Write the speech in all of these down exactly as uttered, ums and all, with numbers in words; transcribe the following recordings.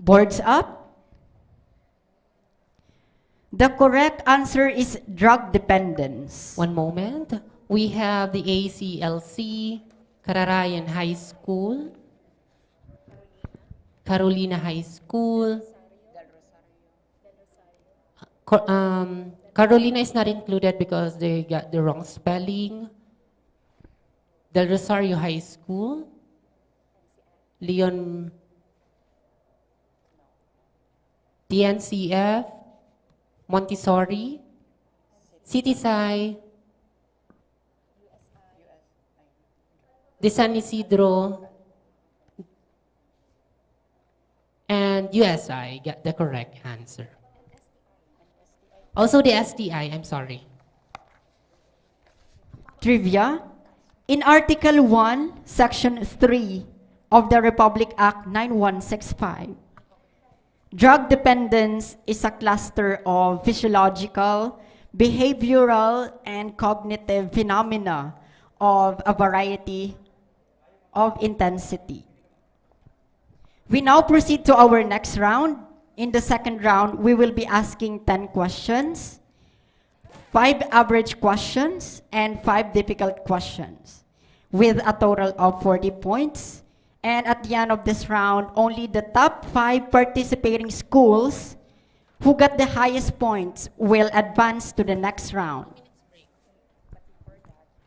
Boards up. The correct answer is drug dependence. One moment. We have the A C L C, Kararayan High School, Carolina High School. Co-, um, Carolina is not included because they got the wrong spelling. Del Rosario High School, Leon, T N C F, Montessori, City Sai, de San Isidro, and U S I got the correct answer. Also the S T I, I'm sorry. Trivia. In Article one, Section three of the Republic Act nine one six five, drug dependence is a cluster of physiological, behavioral, and cognitive phenomena of a variety of intensity. We now proceed to our next round. In the second round, we will be asking ten questions, five average questions, and five difficult questions, with a total of forty points. And at the end of this round, only the top five participating schools who got the highest points will advance to the next round.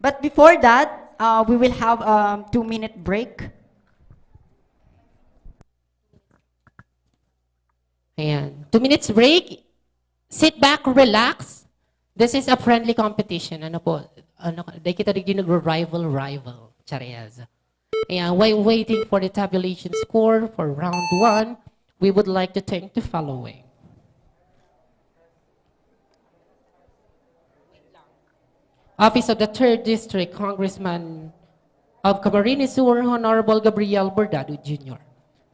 But before that, uh, we will have a two-minute break. Ayan. Two minutes break. Sit back, relax. This is a friendly competition. Ano po? Ano, di kita digdi nagro-rival-rival. Charez. Ayan. While waiting for the tabulation score for round one, we would like to thank the following. Office of the Third District, Congressman of Camarines Sur, Honorable Gabriel Bordado Junior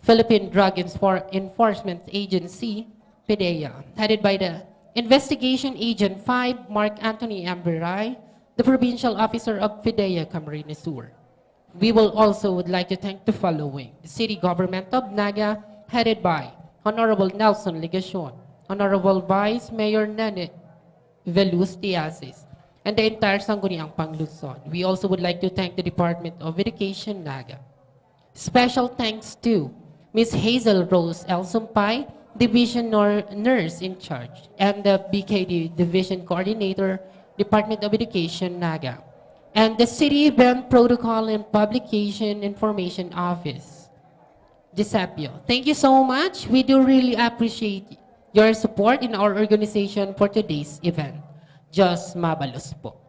Philippine Drug Enfor-, Enforcement Agency, PDEA, headed by the Investigation Agent five, Mark Anthony Amberay, the Provincial Officer of PDEA Camarines Sur. We will also would like to thank the following: the City Government of Naga, headed by Honorable Nelson Legacion, Honorable Vice Mayor Nene Veloz Tiasis, and the entire Sangguniang Panglungsod. We also would like to thank the Department of Education, Naga. Special thanks to Miss Hazel Rose L Sumpay, Division Nor-, Nurse in Charge, and the B K D Division Coordinator, Department of Education, Naga, and the City Event Protocol and Publication Information Office, DESEPIO. Thank you so much. We do really appreciate your support in our organization for today's event. Diyos mabalos po.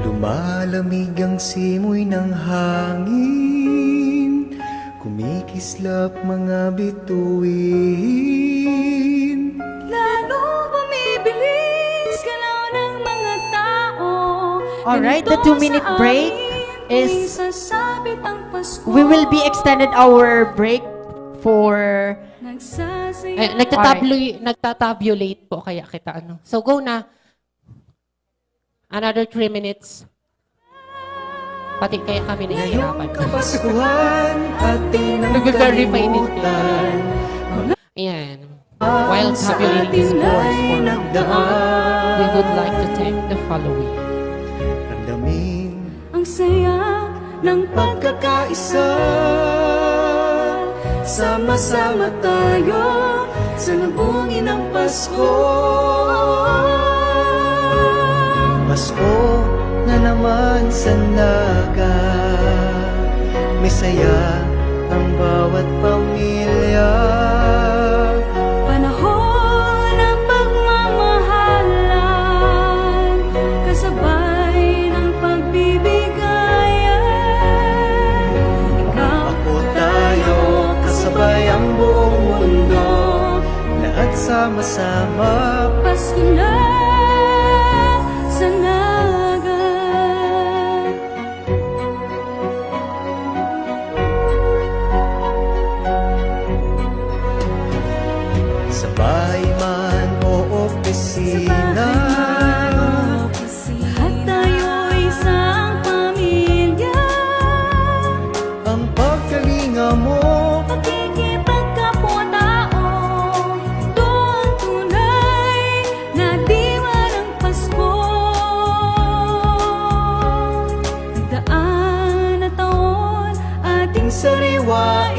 Lumalamig ang simoy ng hangin, kumikislap mga bituin. Lalo bumibilis galaw ng mga tao. Alright, the two-minute break is, we will be extended our break for, eh, nagtatabloy-, nagtatabulate po kaya kita, ano. So, go na. Another three minutes. Pati kaya kami nahihirapan. Kapaskuhan, atin ang Nagbe-verify din kalimutan. Ayan. While tabulating the scores for round one, we would like to thank the following. Ramdamin ang saya ng pagkakaisa. Sama-sama tayo sa lubungin ng Pasko. Pasko na naman sa Naga. May saya ang bawat pamilya. Panahon ng pagmamahalan, kasabay Masama. Pasko na sa Naga. Sa bahay man o opisina, lahat tayo isang pamilya. Ang pagkalinga mo, pakikipagkapwa-tao, ito ang tunay na diwa ng Pasko. Nagdaan na taon, ating sariwain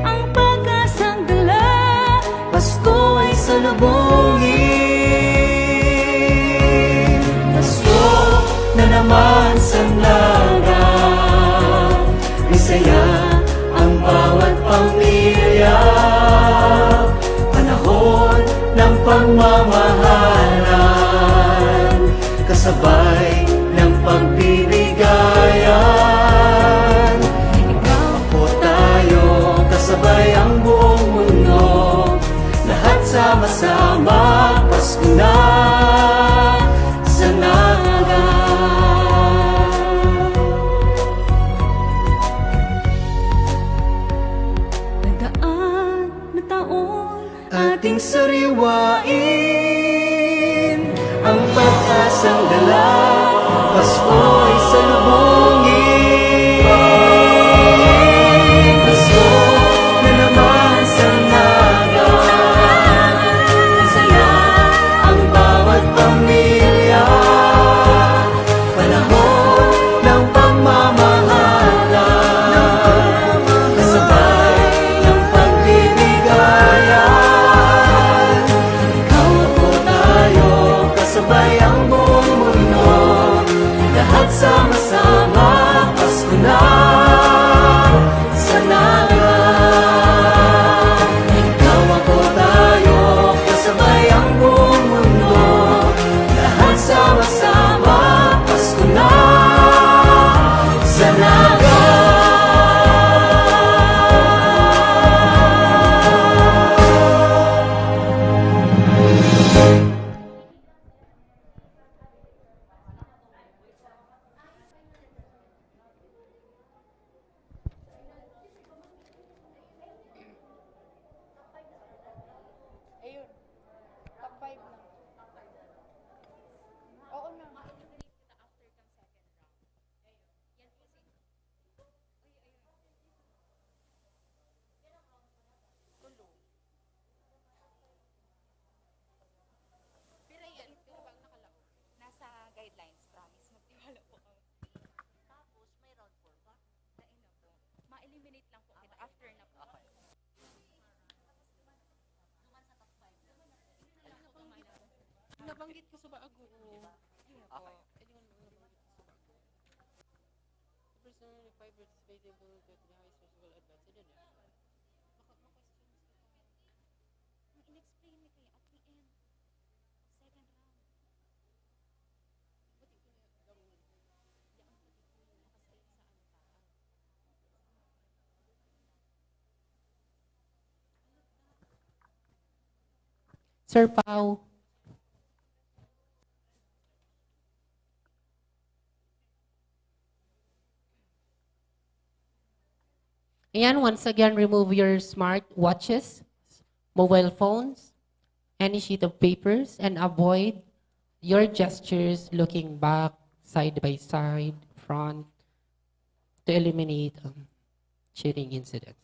ang pag-asang dala, Pasko ay salubungin. Pasko na naman sa Naga, masaya ang bawat pamilya. Panahon ng pagmamahalan, kasabay ng pagbibigayan. Ikaw, ako, tayo, kasabay ang buong mundo. Lahat sama-sama, Pasko na sa Naga. Nagdaan na taon, ating sariwain ang pag-asang dala, Pasko'y salubungin. Pasko na naman sa Naga. Masaya ang bawat pamilya. Panahon ng pagmamahalan, kasabay ng pagbibigayan. Ikaw, ako, tayo, kasabay ang buong mundo. Lahat sama-sama, Pasko na sa Naga. Ikaw, ako, tayo, kasabay ang buong mundo. Lahat sama-sama, Pasko na sa Naga. Ayun. Top five na. Oo na. Tulo. Pero yan, pero bang nakalaog? Nasa guidelines, promise. Magtiwala po kami. Tapos, may round four pa? Dahil na po. Ma-eliminate lang po kita after na po. Okay. Nabanggit ko sa bago. Yun po. Okay. Yun, nabanggit ko sa bago. The person required participating to get the highest possible advance in the next round. Maka-, ma-questions ka pa. Ang in-explain ni kaya at the end, second round. Pati ko na gawin. Di ang pati ko yung nakasave sa ano, taas. Sir Pau. Ayan, once again, remove your smart watches, mobile phones, any sheet of papers, and avoid your gestures looking back, side by side, front, to eliminate, um, cheating incident.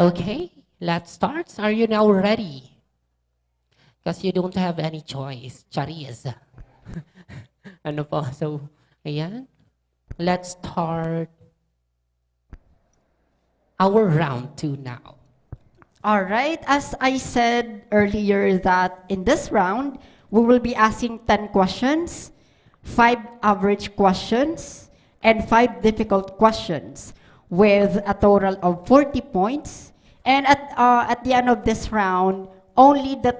Okay, let's start. Are you now ready? 'Cause you don't have any choice. Charis. Ano po? So, ayan. Let's start our round two now. All right. As I said earlier that in this round, we will be asking ten questions, five average questions, and five difficult questions with a total of forty points. And at, uh, at the end of this round, only the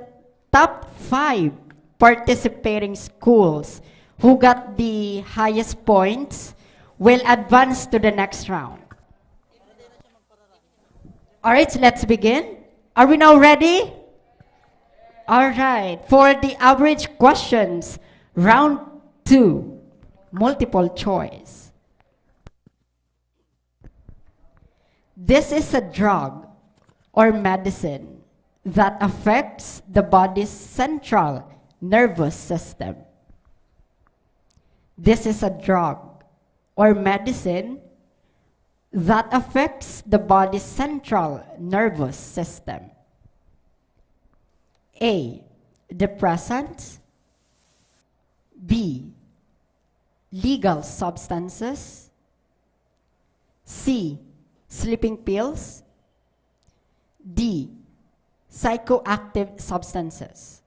top five participating schools who got the highest points will advance to the next round. All right, let's begin. Are we now ready? All right, for the average questions, round two, multiple choice. This is a drug or medicine that affects the body's central nervous system. This is a drug or medicine that affects the body's central nervous system. A. Depressants. B. Legal substances. C. Sleeping pills. D. Psychoactive substances.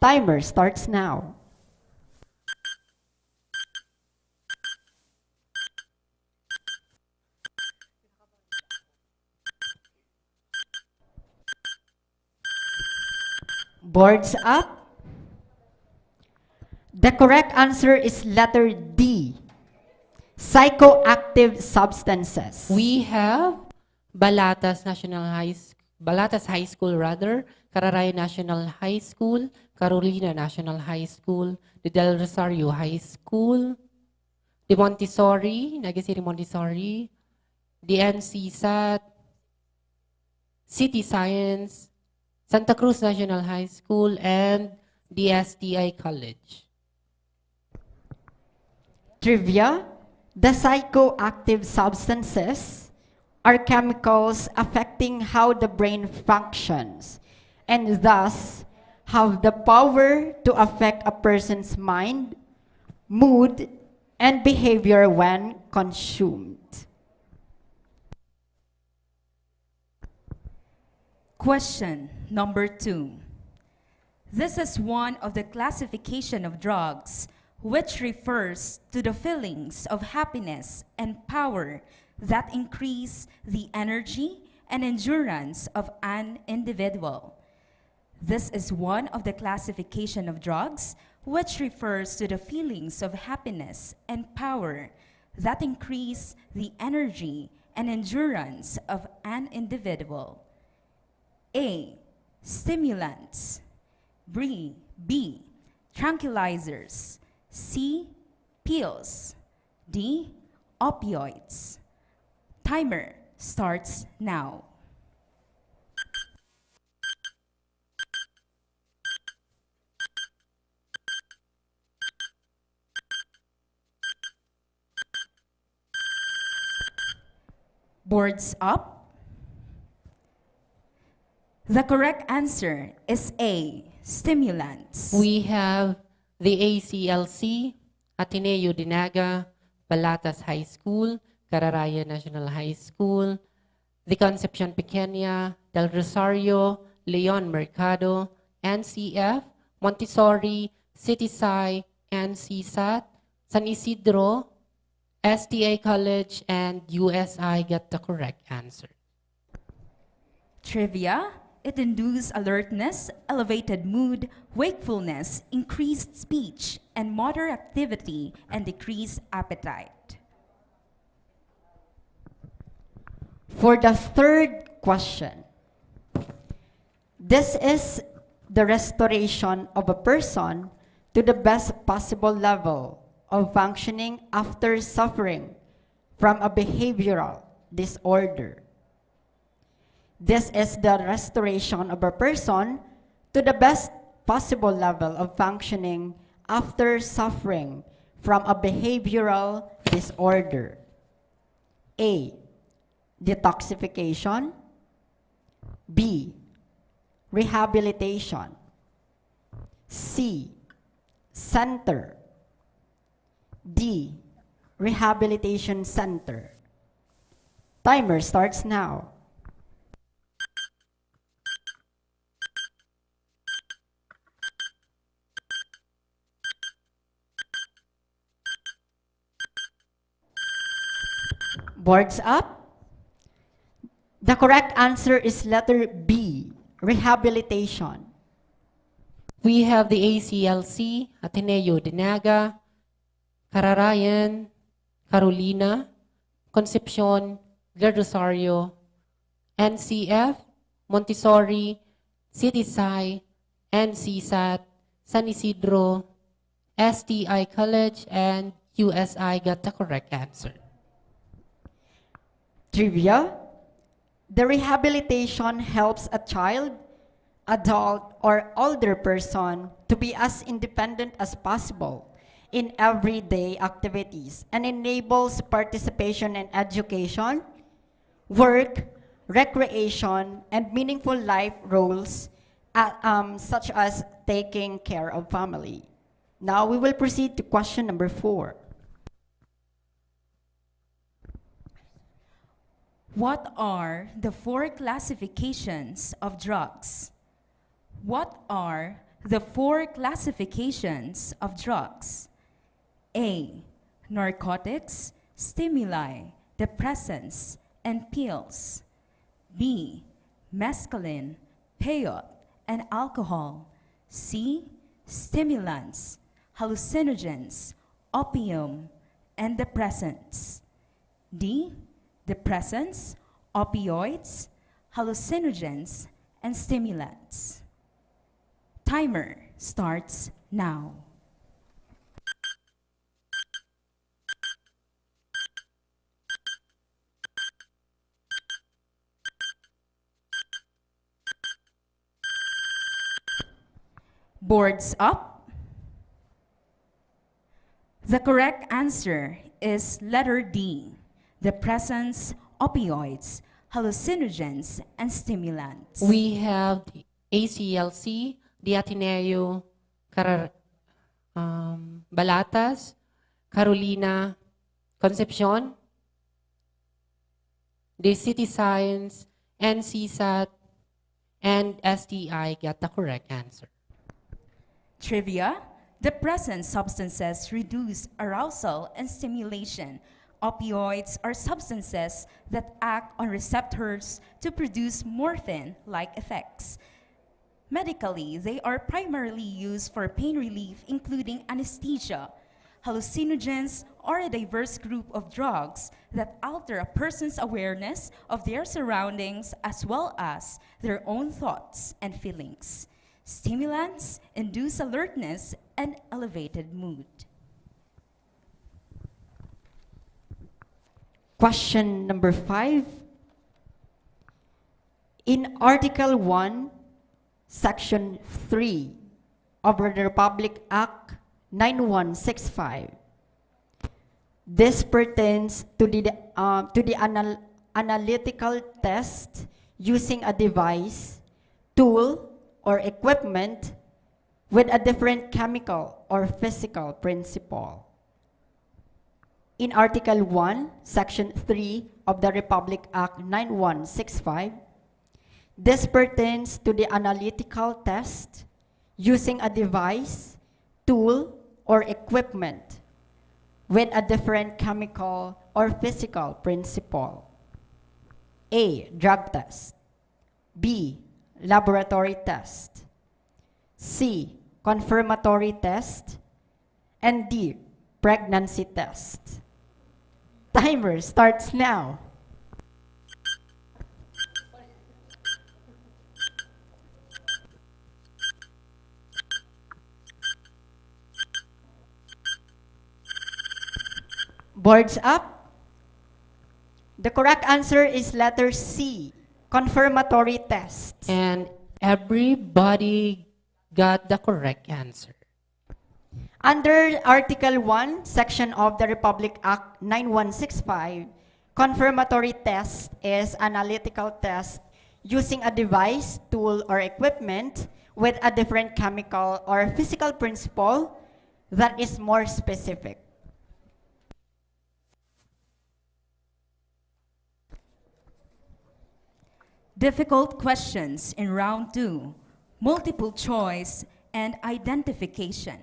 Timer starts now. Boards up. The correct answer is letter D. Psychoactive substances. We have Balatas National High School, Balatas High School rather, Cararaya National High School, Carolina National High School, the Del Rosario High School, the Montessori, Naga City Montessori, the N C SAT, City Science, Santa Cruz National High School, and the S T I College. Trivia: the psychoactive substances are chemicals affecting how the brain functions and thus have the power to affect a person's mind, mood, and behavior when consumed. Question number two. This is one of the classification of drugs which refers to the feelings of happiness and power that increase the energy and endurance of an individual. This is one of the classification of drugs which refers to the feelings of happiness and power that increase the energy and endurance of an individual. A. Stimulants. B. B. Tranquilizers. C. Pills. D. Opioids. Timer starts now. Boards up. The correct answer is A, stimulants. We have the A C L C, Ateneo de Naga, Balatas High School, Cararaya National High School, the Concepcion Pequeña, Del Rosario, Leon Mercado, N C F, Montessori, City Sci, N C SAT, San Isidro, S T I College, and U S I got the correct answer. Trivia: it induces alertness, elevated mood, wakefulness, increased speech and motor activity, and decreased appetite. For the third question, this is the restoration of a person to the best possible level of functioning after suffering from a behavioral disorder. This is the restoration of a person to the best possible level of functioning after suffering from a behavioral disorder. A. Detoxification. B. Rehabilitation. C. Center. D, Rehabilitation Center. Timer starts now. Boards up. The correct answer is letter B, rehabilitation. We have the A C L C, Ateneo de Naga, Cararayan, Carolina, Concepcion, Del Rosario, N C F, Montessori, City Sai, N C SAT, San Isidro, S T I College, and U S I got the correct answer. Trivia. The rehabilitation helps a child, adult, or older person to be as independent as possible in everyday activities and enables participation in education, work, recreation, and meaningful life roles, uh, um, such as taking care of family. Now we will proceed to question number four. What are the four classifications of drugs? What are the four classifications of drugs? A. Narcotics, stimuli, depressants, and pills. B. Mescaline, peyote, and alcohol. C. Stimulants, hallucinogens, opium, and depressants. D. Depressants, opioids, hallucinogens, and stimulants. Timer starts now. Boards up. The correct answer is letter D, depressants, opioids, hallucinogens, and stimulants. We have the A C L C, the Ateneo, Carar- um, Balatas, Carolina, Concepcion, the City Science, N C SAT, and S T I got the correct answer. Trivia. Depressant substances reduce arousal and stimulation. Opioids are substances that act on receptors to produce morphine-like effects. Medically, they are primarily used for pain relief, including anesthesia. Hallucinogens are a diverse group of drugs that alter a person's awareness of their surroundings as well as their own thoughts and feelings. Stimulants induce alertness and elevated mood. Question number five. In Article one, Section three of the Republic Act nine one six five, this pertains to the, uh, to the anal- analytical test using a device, tool, or equipment with a different chemical or physical principle. In Article one, Section three of the Republic Act nine one six five, this pertains to the analytical test using a device, tool, or equipment with a different chemical or physical principle. A. Drug test. B. Laboratory test. C. Confirmatory test. And D. Pregnancy test. Timer starts now. Boards up. The correct answer is letter C, confirmatory test. And everybody got the correct answer. Under Article one, Section of the Republic Act nine one six five, confirmatory test is analytical test using a device, tool, or equipment with a different chemical or physical principle that is more specific. Difficult questions in round two, multiple choice and identification.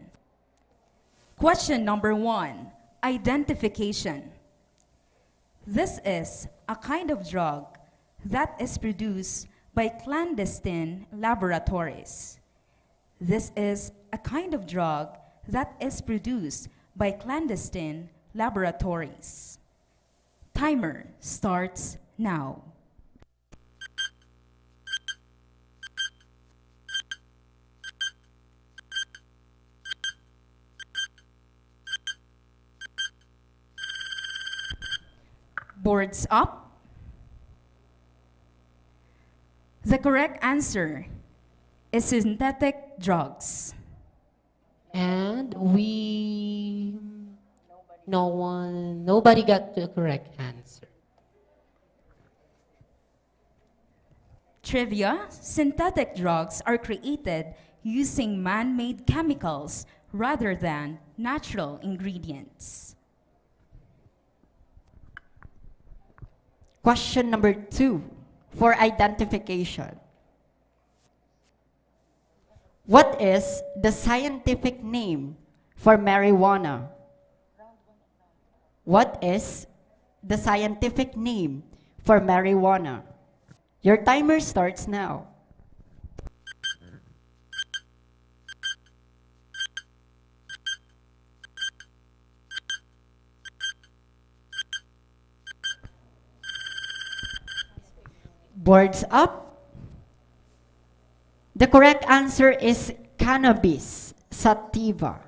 Question number one, identification. This is a kind of drug that is produced by clandestine laboratories. This is a kind of drug that is produced by clandestine laboratories. Timer starts now. Boards up. The correct answer is synthetic drugs. And we, no one, nobody got the correct answer. Trivia: synthetic drugs are created using man-made chemicals rather than natural ingredients. Question number two, for identification. What is the scientific name for marijuana? What is the scientific name for marijuana? Your timer starts now. Boards up. The correct answer is cannabis sativa.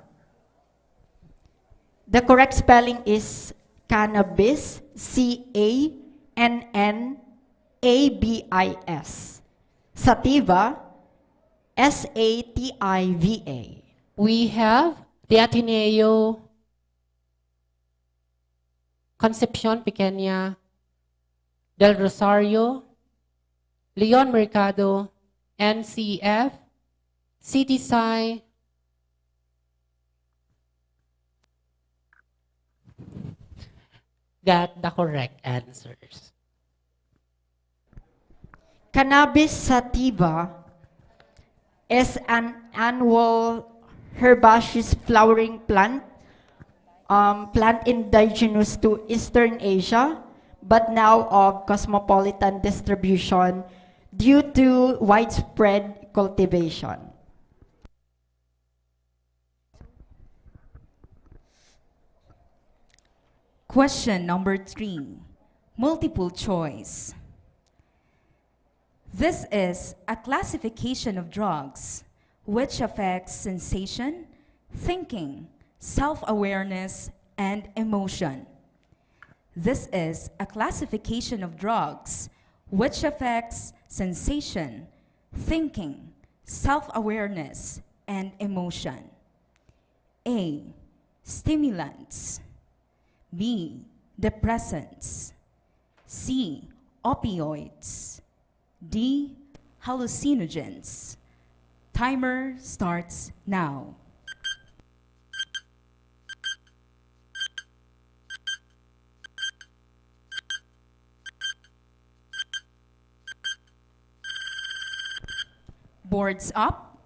The correct spelling is cannabis, C A N N A B I S. Sativa, S A T I V A. We have the Ateneo Concepcion Pequeña, Del Rosario, Leon Mercado, N C F, City Sci, got the correct answers. Cannabis sativa is an annual herbaceous flowering plant, um, plant indigenous to Eastern Asia, but now of cosmopolitan distribution due to widespread cultivation. Question number three, multiple choice. This is a classification of drugs which affects sensation, thinking, self-awareness, and emotion. This is a classification of drugs which affects sensation, thinking, self-awareness, and emotion. A, stimulants. B, depressants. C, opioids. D, hallucinogens. Timer starts now. Boards up.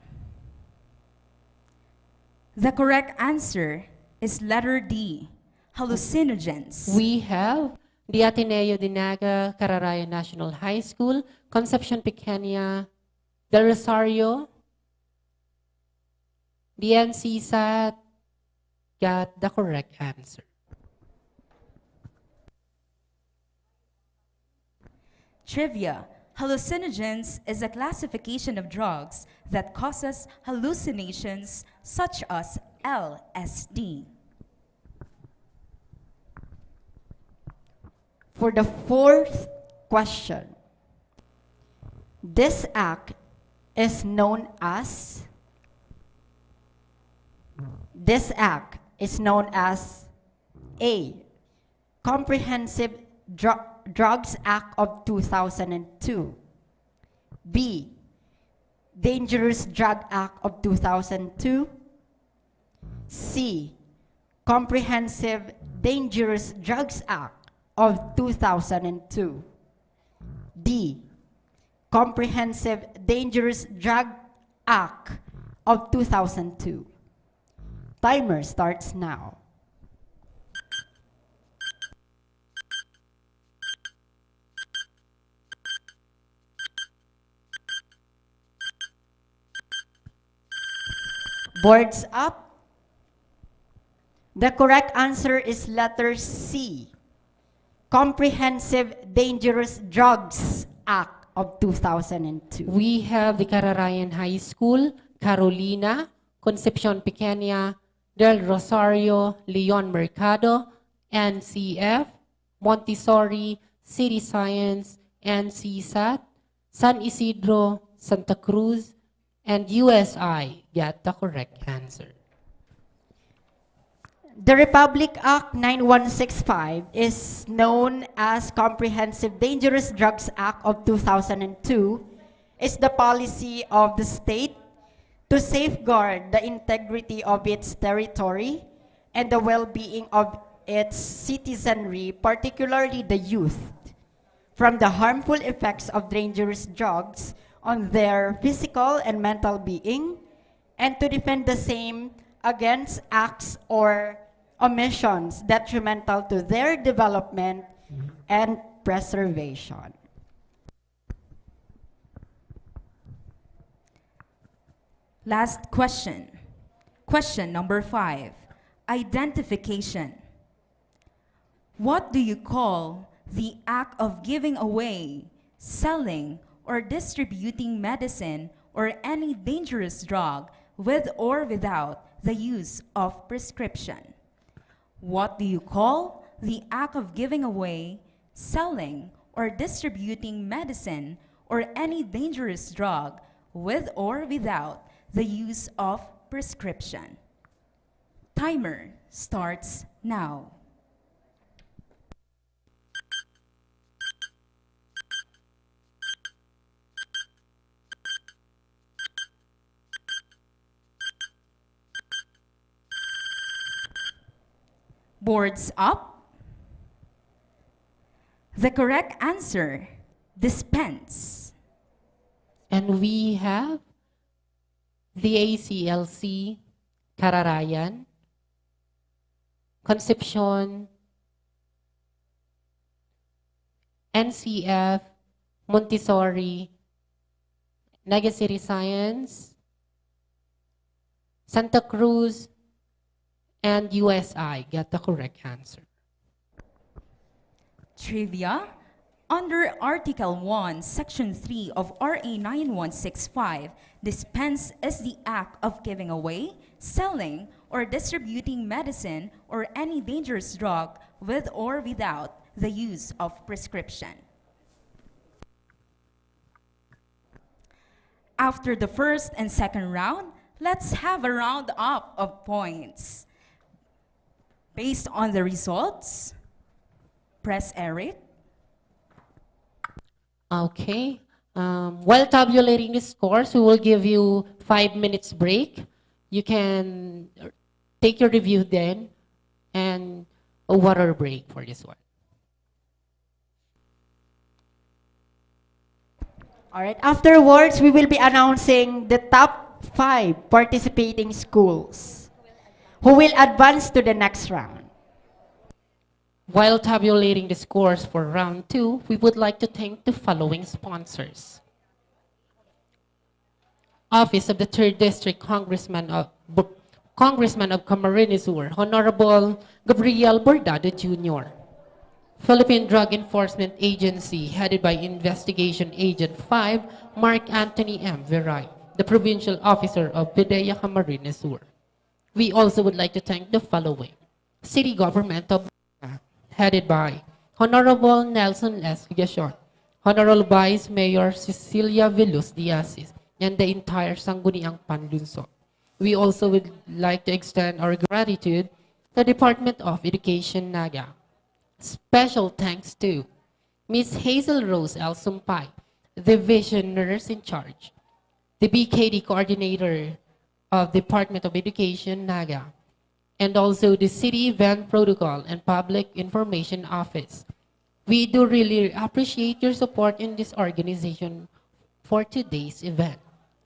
The correct answer is letter D, hallucinogens. We have the Ateneo de Naga, Cararayan National High School, Concepcion Pequeña, Del Rosario, the N C sat got the correct answer. Trivia. Hallucinogens is a classification of drugs that causes hallucinations such as L S D. For the fourth question, this act is known as, this act is known as A, Comprehensive Dru-, Drugs Act of two thousand two. B, Dangerous Drug Act of two thousand two. C, Comprehensive Dangerous Drugs Act of two thousand two. D, Comprehensive Dangerous Drug Act of two thousand two. Timer starts now. Boards up. The correct answer is letter C, Comprehensive Dangerous Drugs Act of two thousand and two. We have the Kararayan High School, Carolina, Concepcion Pequeña, Del Rosario, Leon Mercado, N C F, Montessori, City Science, N C sat, San Isidro, Santa Cruz, and U S I get the correct answer. The Republic Act nine one six five is known as Comprehensive Dangerous Drugs Act of two thousand and two, is the policy of the state to safeguard the integrity of its territory and the well-being of its citizenry, particularly the youth, from the harmful effects of dangerous drugs on their physical and mental being, and to defend the same against acts or omissions detrimental to their development and preservation. Last question. Question number five. Identification. What do you call the act of giving away, selling, or distributing medicine or any dangerous drug with or without the use of prescription? What do you call the act of giving away, selling, or distributing medicine or any dangerous drug with or without the use of prescription? Timer starts now. Boards up. The correct answer, dispense. And we have the A C L C, Kararayan, Concepcion, N C F, Montessori, Naga City Science, Santa Cruz, and U S I get the correct answer. Trivia. Under Article one, Section three of R A nine one six five, dispense is the act of giving away, selling, or distributing medicine or any dangerous drug with or without the use of prescription. After the first and second round, let's have a round up of points. Based on the results, Pres Eric. Okay. Um, while tabulating the scores, we will give you five minutes break. You can take your review then and a water break for this one. All right. Afterwards, we will be announcing the top five participating schools who will advance to the next round. While tabulating the scores for round two, we would like to thank the following sponsors. Office of the Third District Congressman of, Bu-, Congressman of Camarines Sur, Honorable Gabriel Bordado Junior Philippine Drug Enforcement Agency, headed by Investigation Agent five, Mark Anthony M. Veray, the Provincial Officer of PDEA Camarines Sur. We also would like to thank the following: City Government of Buanga, headed by Honorable Nelson S. Legacion, Honorable Vice Mayor Cecilia Veloz de Asis, and the entire Sangguniang Panlungsod. We also would like to extend our gratitude to the Department of Education, Naga. Special thanks to Miss Hazel Rose L. Sumpay, Division Nurse in Charge, the B K D Coordinator of Department of Education, Naga, and also the City Event Protocol and Public Information Office. We do really appreciate your support in this organization for today's event.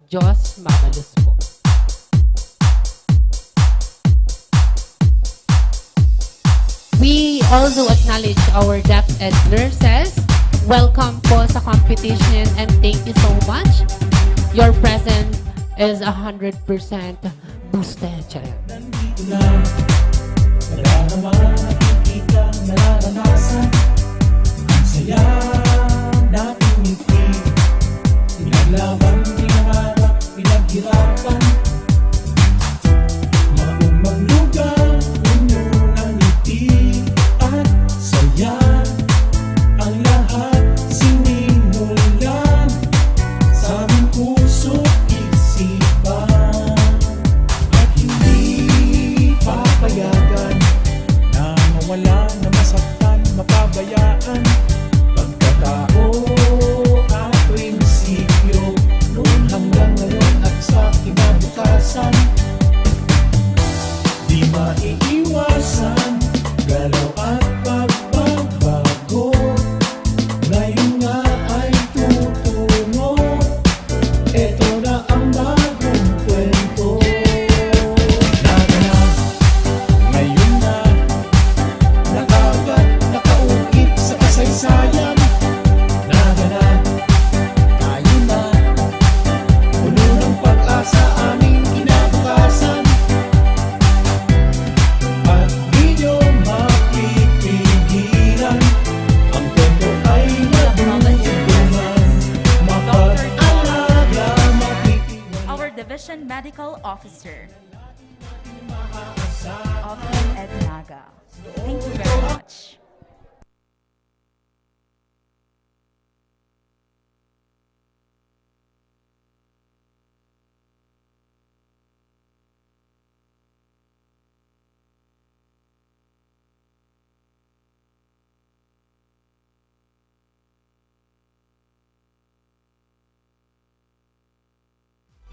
Diyos mabalos po. We also acknowledge our deaf ed nurses. Welcome po sa competition and thank you so much. Your presence is a hundred percent boosted. Charot. Nandito na, nadarama, nakikita, nararanasan. Ang saya nating ngiti, pinaglaban, pinangarap, pinaghirapan. Maong maglugaw, puno ng ngiti at saya. Ang lahat sinimulan sa aming puso't isipan. At hindi papayagan na mawala, na masaktan, mapabayaan. Pagkatao at prinsipyo, noon hanggang ngayon at sa kinabukasan. Di maiiwasan, galaw at pagbabago. Ngayon nga ay tutungo. Eto na ang bagong kwento. Naganap, ngayon na. Nakaugat, nakaukit sa kasaysayan. Naganap, tayo na. Puno ng pag-asa aming kinabukasan. At di nyo mapipigilan. Ang kwento ay madudungan. Mapag-alaga, matitiwala. Our Division Medical Officer, Officer Ed Naga. Thank you very much.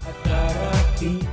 At darating